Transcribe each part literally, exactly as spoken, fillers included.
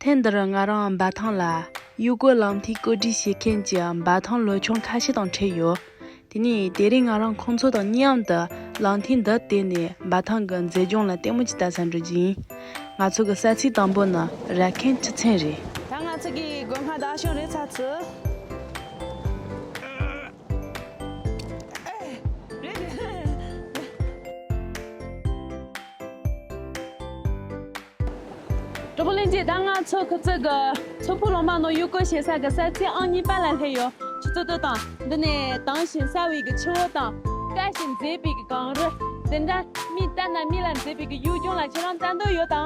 ཐེངས་འདིར་ང་རང་འབའ་ཐང་ལ་ཡུལ་སྐོར་ལམ་ཐིག་བཀོད་སྒྲིག་བྱེད་མཁན་གྱི་འབའ་ཐང་ལོ་ཆུང་ཁ་ཤས་དང་འཕྲད་ཡོད། དེ་ནས་དེ་རིང་ང་རང་ཁོང་ཚོ་དང་མཉམ་དུ་ལམ་ཐིག་འདི་བལྟས་ནས་འབའ་ཐང་གི་མཛེས་ལྗོངས་ལ་ལྟད་མོ་ཅིག་ལྟ་ས་འགྲོ་རྒྱུ་ཡིན། ང་ཚོ་གི་ས་ཚིགས་དང་པོ་ནི་ར་ཁན་ཁྲི་ཚན་རེད། ད་ང་ཚོ་གི་སྒོ་ང་བདག་སྐྱོང་རེད་ཚ་ཚུ། གྲོགས་པོ་ལྷན་རྒྱས། ད་ང་ཚོ་ཁུ་ཚུར་གི་མཚོ་ཕུ་ལུང་པ་ནང་ཡུལ་སྐོར་བྱེད་ས་གི་ས་ཚིགས་ཨང་གཉིས་པ་ལ་སླེབས་ཡོད། ཁྱེད་ཚོ་ལྟོས་དང་། འདི་ནས་དྭངས་ཤིང་གསལ་བའི་གི་ཆུ་བོ་དང་། དཀར་ཞིང་མཛེས་པའི་གི་གངས་རི། དེ་འདྲ་མིག་ལྟ་ན་མིག་ལ་མཛེས་པའི་གི་ཡུལ་ལྗོངས་ལ་ཁྱེད་རང་ལྟ་འདོད་ཡོད་དམ།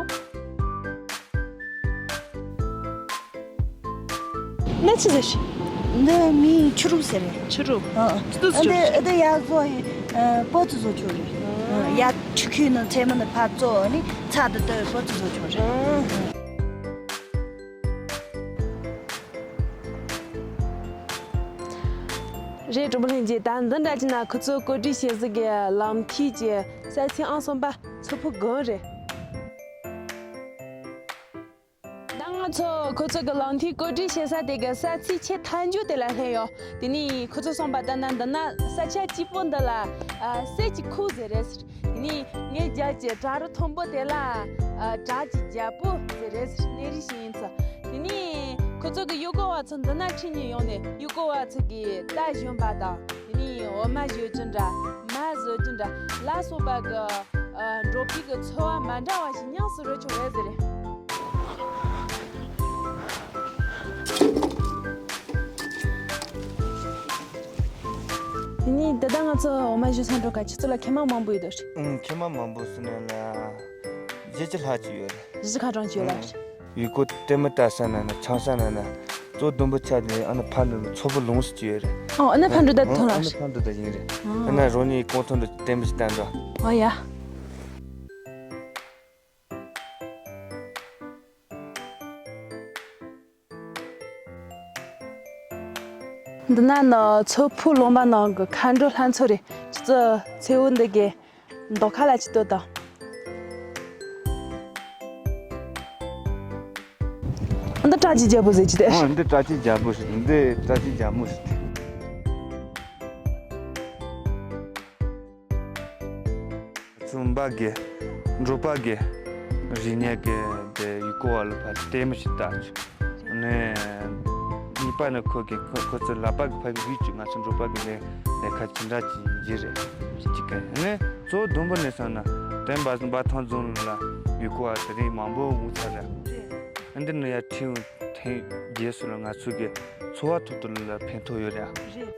འདི་ཆི་ཟེར་ཞིག་འདི་མིང་ཆུ་རུབ་ཟེར་རེད། ཆུ་རུབ། ཨ། ཆུ་རུབ། འདི་ཆུ་རུབ། འདི་ཡར་བཟོ་ཡི། ཨ། སྤོ་ཚུ་བཟོ་ཆོག་རེད། ཨ། ཡར་ཆུ་ཁོལ་ནང་མཚན་མོ་ནས་ཕར་བཙོ་ནི་ཚྭ་འདི་ལྟ་བུའི་སྤོ་ཚུ་བཟོ་ཆོག་རེད། ཨ། རེད། གྲོགས་པོ་ལྷན་རྒྱས། ད་འདི་འདྲ་ཅིག་ན་ཁུ་ཚུར་བཀོད་སྒྲིག་བྱེད་ས་གི་ལམ་ཐིག་གི་ས་ཚིགས་ཨང་གསུམ་པ་མཚོ་ཕུ་དགོན་རེད། ད་ང་ཚོ་ཁོ་ཚོ་གི་ལམ་ཐིག་བཀོད་སྒྲིག་བྱེད་ས་དེ་གི་ས་ཚིགས་ཆེས་མཐའ་མཇུག་དེ་ལ་སླེབས་ཡོད། དེ་ནས་ཁོ་ཚོ་གསུངས་པ་ལྟར་ན། འདི་ན་ས་ཆ་གཅིག་པོ་འདི་ལ་ཨ་གསེར་གྱི་ཁུག་ཟེར་རེད་ཟེར། དེ་ནས་ངའི་རྒྱབ་ཀྱི་བྲག་རི་མཐོན་པོ་དེ་ལ་ཨ་བྲག་གི་རྒྱལ་པོ་ཟེར་རེད་ཟེར། གནས་རི་ཞིག་ཡིན་ཚུལ། དེ་ནས་ཁོ་ཚོ་གི་ཡུལ་སྐོར་བ་ཚོ་འདི་ན་ཁྲིད་ནས་ཡོང་ནས་ཡུལ་སྐོར་བ་ཚོ་གི་རྟ་བཞོན་པ་དང་། དེ་ནས་འོ་མ་བཞོ་རྒྱུ་འདྲ། མར་བཟོ་རྒྱུ་འདྲ་ལ་སོགས་པ་གི་ཨ་འབྲོག་པའི་གི་འཚོ་བ་མ་འདྲ་བ་ཞིག་ཉམས་སུ་རོལ་ཆོག་རེད་ཟེར། དེ་ནས་ད་ལྟ་ང་ཚོ་འོ་མ་བཞོ་ས་འགྲོ་ག་ཁྱེད་ཚོ་ལ་མཁལ་མ་མང་པོ་ཡོད་དོ། ཨང་། མཁལ་མ་མང་པོ་ཟེར་ན་ན་བཞི་བཅུ་ལྷག་ཅིག་ཡོད་རེད། བཞི་བཅུ་ཁ་གྲངས་ཅིག་ཡོད་ལ། ཨང་། ཡུལ་སྐོར་ལྟད་མོ་ལྟ་ས་ན་ན་འཆམ་ས་ན་ན་གཙོ་དུམ་བུ་ཆ་དེ་ཨ་ནི་ཕར་འགྲོ་ན་མཚོ་ཕུ་ལུང་ཟེར་གྱི་ཡོད་རེད། ཨོ། ཨ་ནི་ཕར་འགྲོ་ད་ཐོན་ཨ་ལ། ཨ་ནི་ཕར་འགྲོ་ད་ཡིན་རེད། ཨ་ནི་རང་ཉིད་གོང་མཐོ་འགྲོ་ལྟད་མོ་ཞིག་ལྟ་འགྲོ། ཨོ་ཡ། འདི་ན་ནི་མཚོ་ཕུ་ལུང་པ་ནང་གི་མཁའ་འགྲོ་ལྷ་མཚོ་རེད། ཁྱེད་ཚོ་མཚེའུ་འདི་གི་མདོ་ཁ་ལ་ཅིག་ལྟོས་དང་། འདི་བྲག་གི་རྒྱལ་པོ་ཟེར་གྱི་དེ། ཨ། འདི་བྲག་གི་རྒྱལ་པོ་ཟེར། འདི་བྲག་གི་རྒྱལ་མོ་ཟེར། ཚུར་འབའ་གི་འབྲོག་པ་གི་རིག་གནས་ཀྱི་དེ་ཡུལ་སྐོར་བ་ལ་ཕར་ལྟད་མོ་ཞིག་ལྟ་ཆོག་ནས། གཉིས་པ་ནི་ཁོ་གི་ཁོ་ཁོ་ཚོ་ལག་པ་གི་ཕ་གི་ཡུལ་གྱི་ང་ཚོ་འབྲོག་པ་གི་ལས་ལས་ཀ་ཅི་འདྲ་ཅིག་ཡིན་གྱི་རེད། གཅིག་ག་ནས་གཙོ་བོ་དུམ་བུ་ནས་བསམ་ན་དེ་འབའ་འབའ་ཐང་རྫོང་ལ་ཡུལ་སྐོར་བ་དེ་རིང་མང་པོ་འོང་ཚར་རེད། ཨ། འདི་ནི་ཡར་ཁྲིད་འོང་ཐེངས་རྗེས་སུ་ལ་ང་ཚོ་གི་འཚོ་བ་ཐོག་ཏུ་ལ་ཕན་ཐོགས་ཡོད་རེད། རེད།